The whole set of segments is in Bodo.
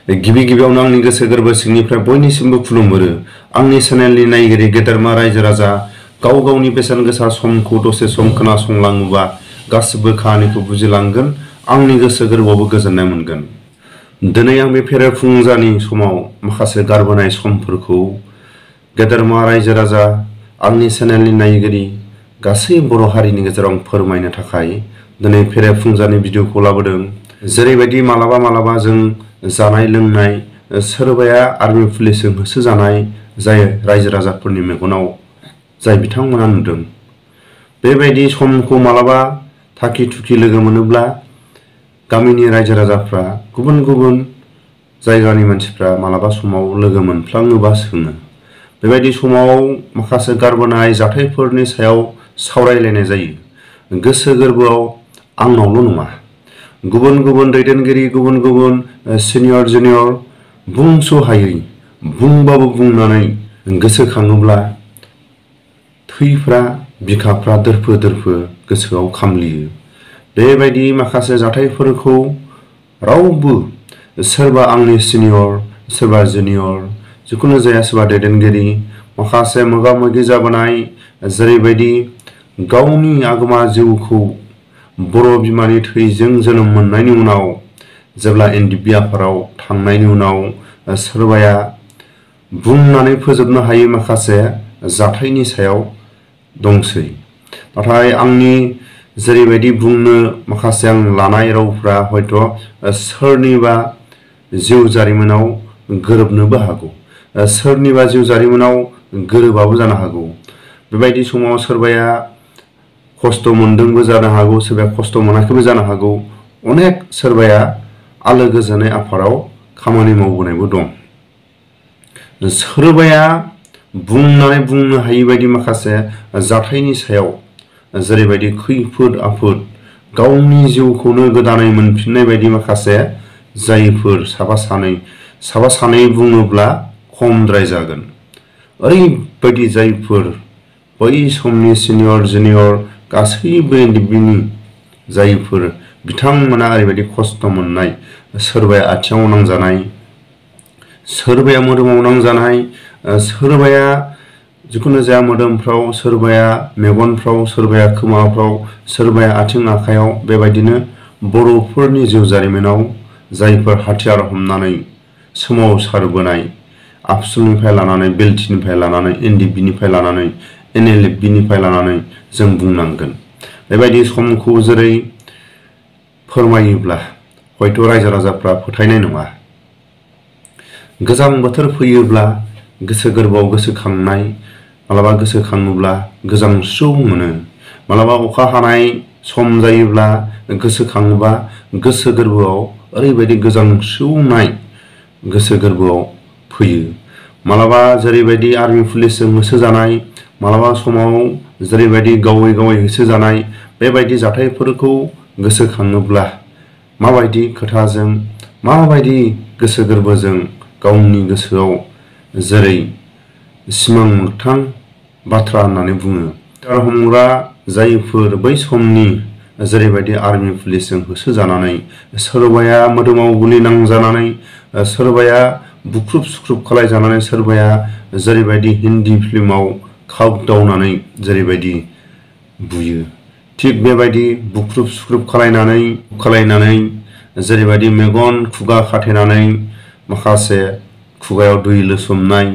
गिबि गिबियावनो आंनि गोसो गोरबो सिंनिफ्राय बयनिसिमबो खुलुमहरो। आंनि चेनेलनि नायगिरि गेदेरमा रायजो राजा गाव गावनि बेसेन गोसा समखौ दसे सम खोनासंलाङोबा गासिबो खाहानिखौ बुजिलांगोन, आंनि गोसो गोरबोआवबो गोजोननाय मोनगोन। दिनै आं बे फेरे फुंजानि समाव माखासे गारबोनाय समफोरखौ गेदेरमा रायजो राजा आंनि चेनेलनि नायगिरि गासै बर' हारिनि गेजेराव आं फोरमायनो थाखाय दिनै फेरे फुंजानि भिडिअखौ लाबोदों। जेरैबायदि मालाबा जों जानाय लोंनाय, सोरबाया आर्मि पुलिसजों होसोजानाय जाय रायजो राजाफोरनि मेगनाव जाय बिथांमोना नुदों, बेबायदि समखौ मालाबा थाखि थुखि लोगो मोनोब्ला गामिनि रायजो राजाफ्रा गुबुन गुबुन जायगानि मानसिफ्रा मालाबा समाव लोगो मोनफ्लाङोबा सोङो। बेबायदि समाव माखासे गारबोनाय जाथायफोरनि सायाव सावरायलायनाय जायो। गोसो गोरबोआव आंनावल' नङा, गुबुन गुबुन दैदेनगिरि, गुबुन गुबुन सिनियर जुनियर बुंस'हायै, बुंबाबो बुंनानै गोसोखाङोब्ला थैफ्रा बिखाफ्रा दोरफो दोरफो गोसोआव खामलियो। बेबायदि माखासे जाथायफोरखौ रावबो, सोरबा आंनि सिनियर, सोरबा जुनियर, जिखुनु जाया सोरबा दैदेनगिरि, माखासे मोगा मोगि जाबोनाय, जेरैबायदि गावनि आगोमा जिउखौ बर' बिमानि थैजों जोनोम मोननायनि उनाव जेब्ला NDP आफादाव थांनायनि उनाव सोरबाया बुंनानै फोजोबनो हायै माखासे जाथायनि सायाव दंसै। नाथाय आंनि जेरैबायदि बुंनो माखासे आं लानाय रावफ्रा हयथ' सोरनिबा जिउ जारिमिनाव गोरोबनोबो हागौ, सोरनिबा जिउ जारिमिनाव गोरोबाबो जानो हागौ। बेबायदि समाव सोरबाया खस्थ' मोनदोंबो जानो हागौ, सोरबाया खस्थ' मोनाखैबो जानो हागौ। अनेक सोरबाया आलो गोजोनै आफादाव खामानि मावबोनायबो दं। सोरबाया बुंनानै बुंनो हायि बायदि माखासे जाथायनि सायाव, जेरैबायदि खैफोद आफोद, गावनि जिउखौनो गोदानै मोनफिननाय बायदि माखासे जायफोर साफा सानै बुङोब्ला खमद्राय जागोन। ओरैबायदि जायफोर बै समनि सिनियर जुनियर गासैबो NDPनि जायफोर बिथांमोना ओरैबायदि खस्थ' मोननाय, सोरबाया आथिङाव नांजानाय, सोरबाया मोदोमाव नांजानाय, सोरबाया जिखुनु जाया मोदोमफ्राव, सोरबाया मेगनफ्राव, सोरबाया खोमाफ्राव, सोरबाया आथिं आखायाव, बेबायदिनो बर'फोरनि जिउ जारिमिनाव जायफोर हाथियार हमनानै सोमावसारबोनाय, आबसुनिफ्राय लानानै, बेलटिनिफ्राय लानानै, NDPनिफ्राय लानानै, NLFनिफ्राय लानानै जों बुंनांगोन। बेबायदि समखौ जेरै फोरमायोब्ला हयथ' रायजो राजाफ्रा फोथायनाय नङा। गोजां बोथोर फैयोब्ला गोसो गोरबोआव गोसोखांनाय, मालाबा गोसोखाङोब्ला गोजांस्रिउ मोनो। मालाबा अखा हानाय सम जायोब्ला गोसोखाङोबा गोसो गोरबोआव ओरैबायदि गोजांस्रिउनाय गोसो गोरबोआव फैयो। मालाबा जेरैबायदि आर्मि पुलिसजों होसोजानाय, मालाबा समाव जेरैबायदि गावै होसोजानाय, बेबायदि जाथायफोरखौ गोसोखाङोब्ला माबायदि खोथाजों, माबायदि गोसो गोरबोजों गावनि गोसोआव जेरै सिमां मोगथां बाथ्रा होननानै बुङो। हमग्रा जायफोर बै समनि जेरैबायदि आर्मि पुलिसजों होसोजानानै, सोरबाया मोदोमाव गुलि नांजानानै, सोरबाया बुख्रुब सुख्रुब खालायजानानै, सोरबाया जेरैबायदि हिन्दी फिल्माव खागदावनानै जेरैबायदि बुयो, थिग बेबायदि बुख्रुब सुख्रुब खालायनानै जेरैबायदि मेगन खुगा खाथेनानै माखासे खुगायाव दै लोसोमनाय,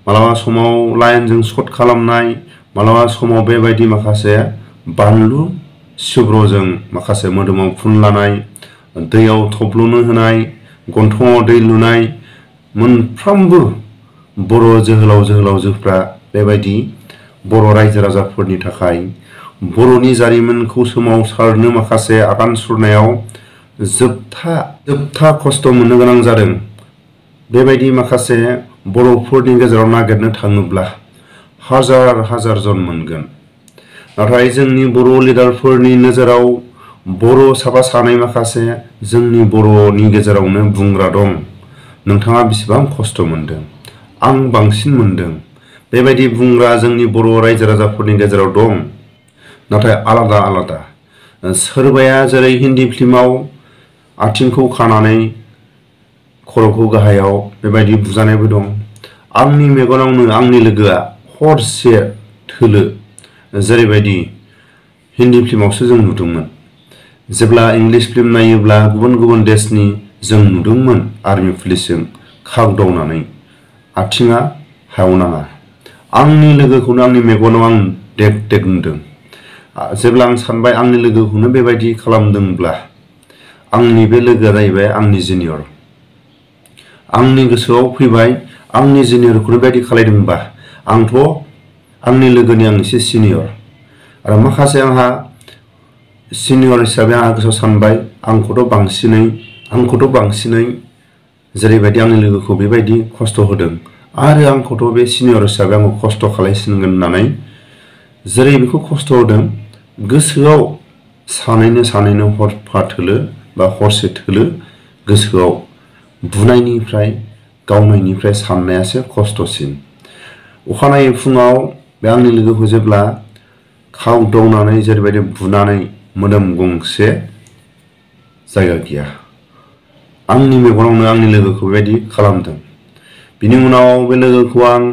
मालाबा समाव लाइनजों शट खालामनाय, मालाबा समाव बेबायदि माखासे बानलु सिब्र'जों माखासे मोदोमाव फुनलानाय, दैयाव थब्ल'नो होनाय, गन्थङाव दै लुनाय, मोनफ्रोमबो बर' जोहोलावजोफ्रा बेबायदि बर' रायजो राजाफोरनि थाखाय बर'नि जारिमिनखौ सोमावसारनो माखासे आगान सुरनायाव जोबथा खस्थ' मोननो गोनां जादों। बेबायदि माखासे बर'फोरनि गेजेराव नागिरनो थाङोब्ला हाजार जन मोनगोन। नाथाय जोंनि बर' लिडारफोरनि नोजोराव बर' साफा सानै माखासे जोंनि बर'नि गेजेरावनो बुंग्रा दं, नोंथाङा बेसेबां खस्थ' मोनदों, आं बांसिन मोनदों। बेबायदि बुंग्रा जोंनि बर' रायजो राजाफोरनि गेजेराव दं। नाथाय आलादा सोरबाया जेरै हिन्दी फिल्माव आथिंखौ खानानै खर'खौ गाहायाव बेबायदि बुजानायबो दं। आंनि मेगनावनो आंनि लोगोआ हरसे थोलो जेरैबायदि हिन्दी फिल्मावसो जों नुदोंमोन। जेब्ला इंलिश फिल्म नायोब्ला गुबुन गुबुन देशनि जों नुदोंमोन आर्मि पुलिसजों खागदावनानै आथिङा हायाव नाङा। आंनि लोगोखौनो आंनि मेगनाव आं देग देग नुदों। जेब्ला आं सानबाय आंनि लोगोखौनो बेबायदि खालामदोंब्ला आंनि बे लोगोआ जाहैबाय आंनि जुनियर। आंनि गोसोआव फैबाय आंनि जुनियरखौनो बेबायदि खालायदोंबा आंथ' आंनि लोगोनि आं एसे सिनियर। आरो माखासे आंहा सिनियर हिसाबै आंहा गोसोआव सानबाय आंखौथ' बांसिनै जेरैबायदि आंनि लोगोखौ बेबायदि खस्थ' होदों आरो आंखौथ' बे सिनियर हिसाबै आंखौ खस्थ' खालायसिनगोन होननानै जेरै बेखौ खस्थ' होदों गोसोआव सानैनो हरफा थोलो बा हरसे थोलो गोसोआव बुनायनिफ्राय गावनायनिफ्राय साननायासो खस्थ'सिन। अखानायै फुङाव बे आंनि लोगोखौ जेब्ला खावदावनानै जेरैबायदि बुनानै मोदोम गंसे जायगा गैया। आंनि मेगनावनो आंनि लोगोखौ बेबायदि खालामदों। बिनि उनाव बे लोगोखौ आं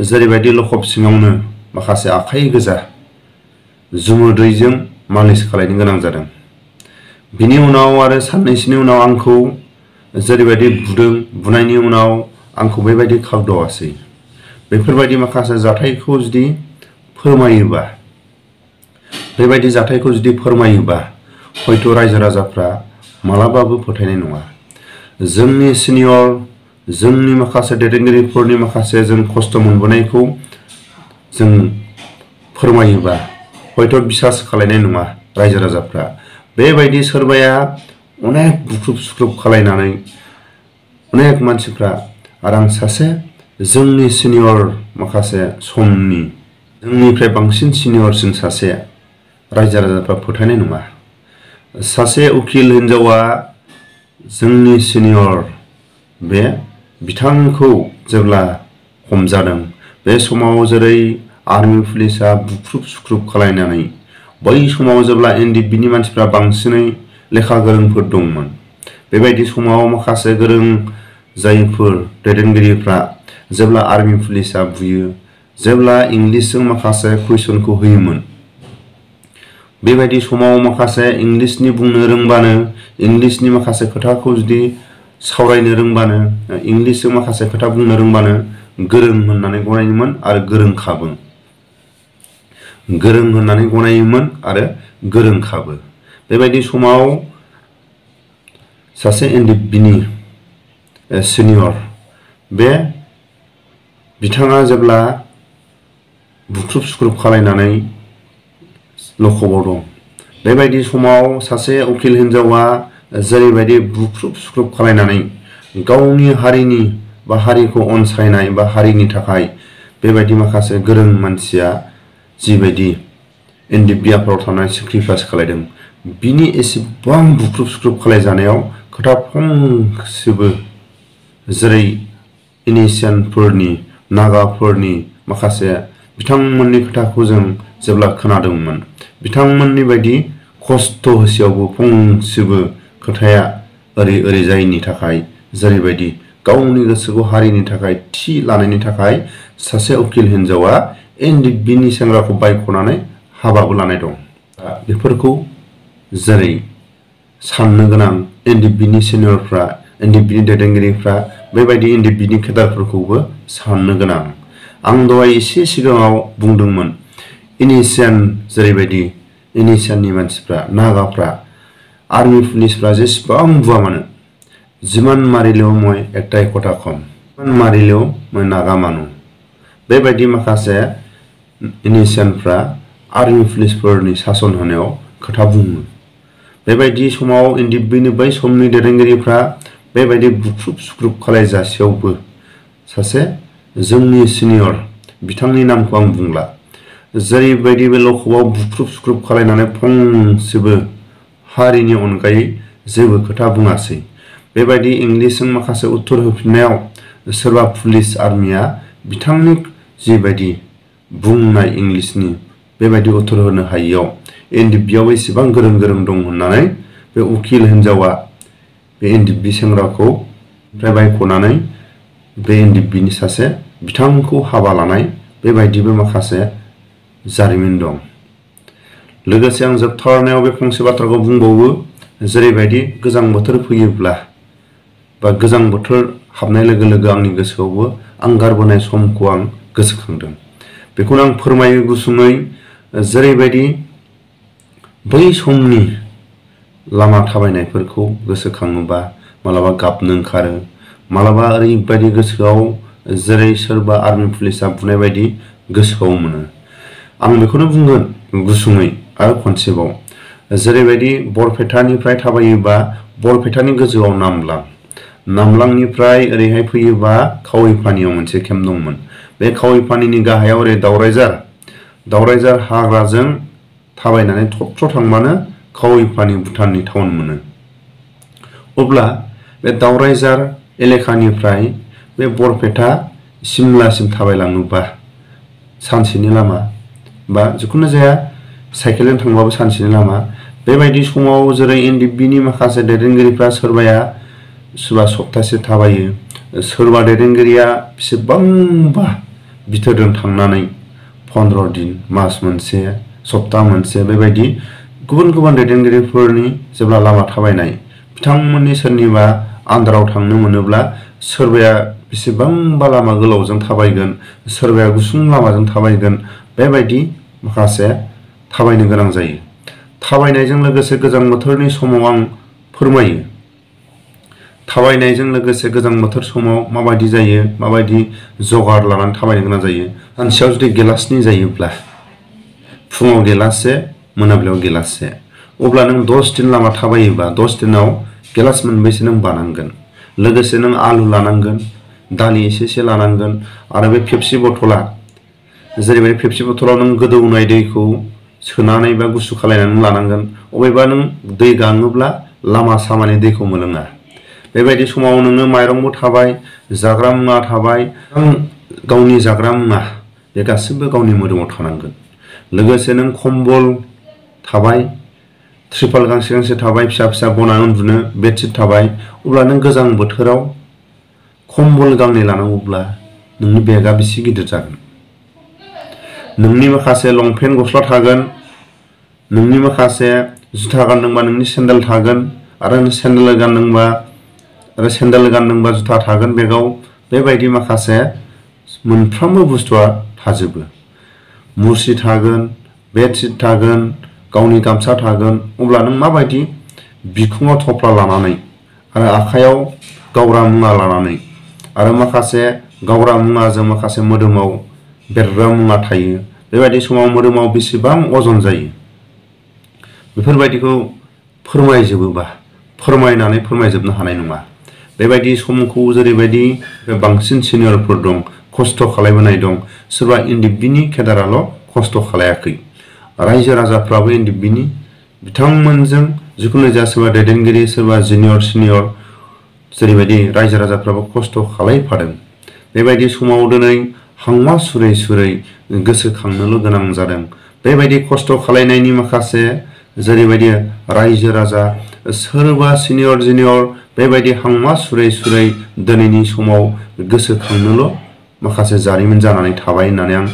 जेरैबायदि लखब सिङावनो माखासे आखाइ गोजा जुमुदैजों मालिस खालायनो गोनां जादों। बिनि उनाव आरो साननैसोनि उनाव आंखौ जेरैबायदि बुनायनि उनाव आंखौ बेबायदि खागदावासै। बेफोरबायदि माखासे जाथायखौ जुदि फोरमायोबा हयथ' रायजो राजाफ्रा मालाबाबो फोथायनाय नङा। जोंनि सिनियर जोंनि माखासे दैदेनगिरिफोरनि माखासे जों खस्थ' मोनबोनायखौ जों फोरमायोबा हयथ' बिसास खालायनाय नङा रायजो राजाफ्रा। बेबायदि सोरबाया अनेक बुख्रुब सुख्रुब खालायनानै अनेक मानसिफ्रा आरो आं सासे जोंनि सिनियर माखासे समनि जोंनिफ्राय बांसिन सिनियरसिन सासे रायजो राजाफ्रा फोथायनाय नङा। सासे उकिल हिन्जावा जोंनि सिनियर बे बिथांखौ जेब्ला हमजादों बे समाव जेरै आर्मि पुलिसा बुख्रुब सुख्रुब खालायनानै बै समाव जेब्ला एनडिएफबिनि मानसिफ्रा बांसिनै लेखा गोरोंफोर दंमोन बेबायदि समाव माखासे गोरों जायफोर दैदेनगिरिफ्रा जेब्ला आर्मि पुलिसा बुयो जेब्ला इंलिसजों माखासे कुइसनखौ होयोमोन बेबायदि समाव माखासे इंलिसनि बुंनो रोंबानो इंलिसनि माखासे खोथाखौ जुदि सावरायनो रोंबानो इंलिसजों माखासे खोथा बुंनो रोंबानो गोरों होननानै गनायोमोन आरो गोरोंखाबो। बेबायदि समाव सासे एनडिएफबिनि सिनियर बे बिथाङा जेब्ला बुख्रुब सुख्रुब खालायनानै लखबाव दं बेबायदि समाव सासे उकिल हिन्जावा जेरैबायदि बुख्रुब सुख्रुब खालायनानै गावनि हारिनि बा हारिखौ अनसायनाय बा हारिनि थाखाय बेबायदि माखासे गोरों मानसिया जिबायदि एनडिएफबि आफादाव थानानै सेक्रिफाइस खालायदों बिनि एसेबां बुख्रुब सुख्रुब खालायजानायाव खोथा फंसेबो जेरै इनिसियानफोरनि नागाफोरनि माखासे बिथांमोननि खोथाखौ जों जेब्ला खोनादोंमोन बिथांमोननि बायदि खस्थ' होसेयावबो फंसेबो खोथाया ओरै जायैनि थाखाय जेरैबायदि गावनि गोसोखौ हारिनि थाखाय थि लानायनि थाखाय सासे उकिल हिन्जावा एनडिएफबिनि सेंग्राखौ बायख'नानै हाबाबो लानाय दं। बेफोरखौ जेरै साननो गोनां एनडिएफबिनि सिनियरफ्रा एनडिएफबिनि दैदेनगिरिफ्रा बेबायदि एनडिएफबिनि केडारफोरखौबो साननो गोनां। आं दहाय एसे सिगाङाव बुंदोंमोन जेरैबायदि इनिसियाननि मानसिफ्रा नागाफ्रा आर्मि पुलिसफ्रा जेसेबां बुवा मानो जिमान मारिलेও মই একটাই কথা কম जिमान मारिलेও মই नागा मानो बेबायदि माखासे इनिसियानफ्रा आर्मि पुलिसफोरनि सासन होनायाव खोथा बुङो। बेबायदि समाव एनडिएफबिनि बै समनि दैदेनगिरिफ्रा बेबायदि बुख्रुब सुख्रुब खालायजासेयावबो सासे जोंनि सिनियर बिथांनि नामखौ आं बुंला जेरैबायदि बे लखबाव बुख्रुब सुख्रुब खालायनानै फंसेबो हारिनि अनगायै जेबो खोथा बुङासै। बेबायदि इंलिसजों माखासे उत्तर होफिननायाव सोरबा पुलिस आर्मिया बिथांनि जिबायदि बुंनाय इंलिसनि बेबायदि उत्तर होनो हायियाव एनडिएफबियाव एसेबां गोरों दं होननानै बे उकिल हिन्जावा बे एनडिएफबि सेंग्राखौ ओमफ्राय बायख'नानै बे एनडिएफबिनि सासे बिथांखौ हाबा लानाय बेबायदिबो माखासे जारिमिन दं। लोगोसे आं जोबथारनायाव बे फंसे बाथ्राखौ बुंबावो, जेरैबायदि गोजां बोथोर फैयोब्ला बा गोजां बोथोर हाबनाय लोगो लोगो आंनि गोसोआवबो आं गारबोनाय समखौ आं गोसोखांदों। बेखौनो आं फोरमायो गुसुङै, जेरैबायदि बै समनि लामा थाबायनायफोरखौ गोसोखाङोबा मालाबा गाबनो ओंखारो, मालाबा ओरैबायदि गोसोआव जेरै सोरबा आर्मि पुलिसा बुनाय बायदि गोसोआव मोनो। आं बेखौनो बुंगोन गुसुङै आरो खनसेबाव, जेरैबायदि बरपेटानिफ्राय थाबायोबा बरपेटानि गोजौआव नामलांनिफ्राय ओरैहाय फैयोबा खावैपानियाव मोनसे केम्प दंमोन। बे खावैपानिनि गाहायाव ओरै दावरायजार हाग्राजों थाबायनानै थबस्र' थांबानो खावैपानि भुटाननि टाउन मोनो। अब्ला बे दावरायजार एलेकानिफ्राय बे बरपेटा सिमलासिम थाबायलाङोबा सानसेनि लामा, बा जिखुनु जाया साइकेलजों थांबाबो सानसेनि लामा। बेबायदि समाव जेरै एनडिएफबिनि माखासे दैदेनगिरिफ्रा सोरबाया सप्तासे थाबायो, सोरबा दैदेनगिरिया बेसेबांबा बिथोरजों थांनानै 15 दिन, मास मोनसे, सप्ता मोनसे बेबायदि गुबुन गुबुन दैदेनगिरिफोरनि जेब्ला लामा थाबायनाय, बिथांमोननि सोरनिबा आन्दाराव थांनो मोनोब्ला सोरबाया बेसेबांबा लामा गोलावजों थाबायगोन, सोरबाया गुसुं लामाजों थाबायगोन, बेबायदि माखासे थाबायनो गोनां जायो। थाबायनायजों लोगोसे गोजां बोथोरनि समाव आं फोरमायो, थाबायनायजों लोगोसे गोजां बोथोर समाव माबायदि जायो, माबायदि जगार लानानै थाबायनो गोनां जायो। सानसेयाव जुदि गिलासनै जायोब्ला, फुङाव गिलाससे, मोनाबिलियाव गिलाससे, अब्ला नों 10 दिन लामा थाबायोबा 10 दिनाव गिलास मोनबैसे नों बानांगोन। लोगोसे नों आलु लानांगोन, दालि एसे लानांगोन, आरो बे पेप्सि बथला, जेरैबायदि पेप्सि बथलाव नों गोदौनाय दैखौ सोनानै बा गुसु खालायनानै लानांगोन। अबेबा नों दै गाङोब्ला लामा सामानि दैखौ मोनलोङा। बेबायदि समाव नोङो माइरंबो थाबाय, जाग्रा मुवा थाबाय, गावनि जाग्रा मुवा बे गासिबो गावनि मोदोमाव थानांगोन। लोगोसे नों कम्बल थाबाय, त्रिपाल गांसे थाबाय, फिसा बनानै उन्दुनो बेडशीट थाबाय। अब्ला नों गोजां बोथोराव कम्बल गांनै लानांगौब्ला नोंनि बेगा बेसे गिदिर जागोन। नोंनि माखासे लंपेन्ट गस्ला थागोन, नोंनि माखासे जुथा गानदोंबा नोंनि सेन्देल थागोन, आरो सेन्देल गानदोंबा जुथा थागोन बेगाव। बेबायदि माखासे मोनफ्रोमबो बुस्थुआ थाजोबो। मुस्रि थागोन, बेडशीट थागोन, गावनि गामसा थागोन। अब्ला नों माबायदि बिखुङाव थफ्ला लानानै आरो आखाइयाव गावग्रा मुवा लानानै, आरो माखासे गावग्रा मुवाजों माखासे मोदोमाव बेरग्रा मुवा थायो, बेबायदि समाव मोदोमाव बेसेबां अजन जायो, बेफोरबायदिखौ फोरमायनानै फोरमायजोबनो हानाय नङा। बेबायदि समखौ जेरैबायदि बांसिन सिनियरफोर दं, खस्थ' खालायबोनाय दं। सोरबा एनडिएफबिनि केडाराल' खस्थ' खालायाखै, रायजो राजाफ्राबो एनडिएफबिनि, बिथांमोनजों जिखुनु जाया सोरबा दैदेनगिरि, सोरबा सिनियर जेरैबायदि रायजो राजाफ्राबो खस्थ' खालायफादों। बेबायदि समाव दिनै हांमा सुरै गोसोखांनोल' गोनां जादों। बेबायदि खस्थ' खालायनायनि माखासे जेरैबायदि रायजो राजा, सोरबा सिनियर जुनियर बेबायदि हांमा सुरै दिनैनि समाव गोसोखांनोल' माखासे जारिमिन जानानै थाबाय होननानै आं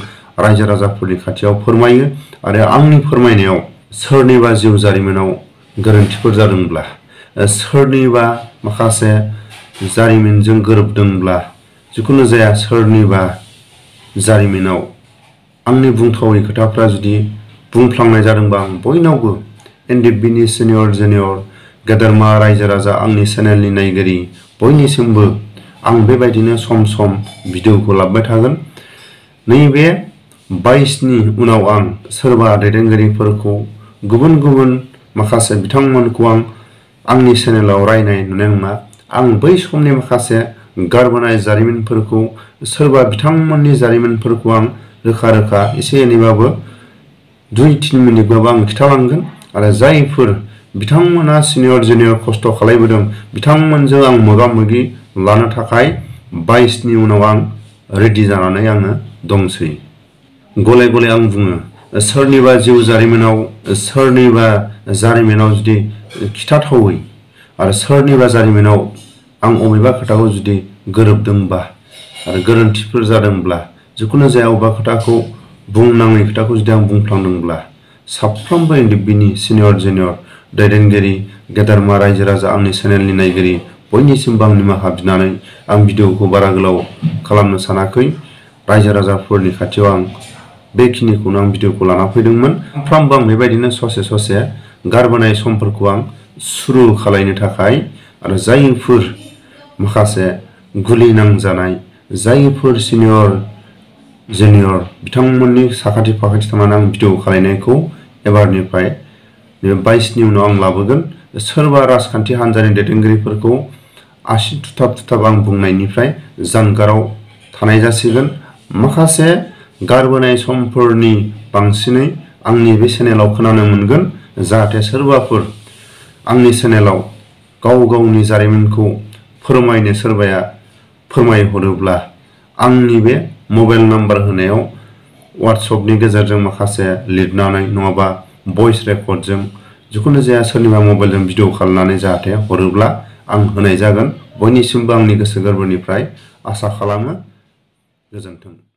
रायजो राजाफोरनि खाथियाव फोरमायो। आरो आंनि फोरमायनायाव सोरनिबा जिउ जारिमिनाव गोरोन्थिफोर जादोंब्ला, सोरनिबा माखासे जारिमिनजों गोरोबदोंब्ला, जिखुनु जाया सोरनिबा जारिमिनाव आंनि बुंथावै खोथाफ्रा जुदि बुंफ्लांनाय जादोंबा, आं बयनावबो एनडिएफबिनि सिनियर जुनियर गेदेरमा रायजो राजा, आंनि चेनेलनि नायगिरि बयनिसिमबो आं बेबायदिनो सम भिडिअखौ लाबोबाय थागोन। नैबे 22नि उनाव आं सोरबा दैदेनगिरिफोरखौ गुबुन माखासे बिथांमोनखौ आंनि चेनेलाव रायनाय नुनाय नङा। आं बै समनि माखासे गारबोनाय जारिमिनफोरखौ, सोरबा बिथांमोननि जारिमिनफोरखौ आं रोखा एसे एनैबाबो 2-3 मिनिटबाबो आं खिथालांगोन। आरो जायफोर बिथांमोना सिनियर जुनियर खस्थ' खालायबोदों, बिथांमोनजों आं मोगा-मोगि लानो थाखाय 22नि उनाव आं रेडि जानानै आङो दंसै। गले आं बुङो, सोरनिबा जिउ जारिमिनाव, सोरनिबा जारिमिनाव जुदि खिथाथावै आरो सोरनिबा जारिमिनाव आं अबेबा खोथाखौ जुदि गोरोबदोंबा आरो गोरोन्थिफोर जादोंब्ला जिखुनु जाया अबेबा खोथाखौ बुंनाङै खोथाखौ जुदि आं बुंफ्लांदोंब्ला साफ्रोमबो बिनि सिनियर जुनियर दैदेनगिरि गेदेरमा रायजो राजा आंनि चेनेलनि नायगिरि बयनिसिमबो आं निमाहा बिनानै आं भिडिअखौ बारा गोलाव खालामनो सानाखै। रायजो राजाफोरनि खाथियाव आं बेखिनिखौनो आं भिडिअखौ लाना फैदोंमोन। सानफ्रामबो आं बेबायदिनो ससे गारबोनाय समफोरखौ आं सुरु खालायनो थाखाय आरो जायफोर माखासे गुलि नांजानाय जायफोर सिनियर जुनियर बिथांमोननि साखाथि फाखाथि थांनानै आं भिडिअ खालायनायखौ एबारनिफ्राय 22नि उनाव आं लाबोगोन। सोरबा राजखान्थि हान्जानि दैदेनगिरिफोरखौ आसि थुथाब आं बुंनायनिफ्राय जानगाराव थानाय जासिगोन। माखासे गारबोनाय समफोरनि बांसिनै आंनि बे चेनेलाव खोनानो मोनगोन, जाहाथे सोरबाफोर आंनि चेनेलाव गावनि जारिमिनखौ फोरमायनो सोरबाया फोरमायहरोब्ला आंनि बे मबाइल नाम्बार होनायाव WhatsAppनि गेजेरजों माखासे लिरनानै नङाबा भइस रेकर्डजों जिखुनु जाया सोरनिबा मबाइलजों भिडिअ खालामनानै जाहाथे हरोब्ला आं होनाय जागोन। बयनिसिमबो आंनि गोसो गोरबोनिफ्राय आसा खालामो। गोजोन्थों।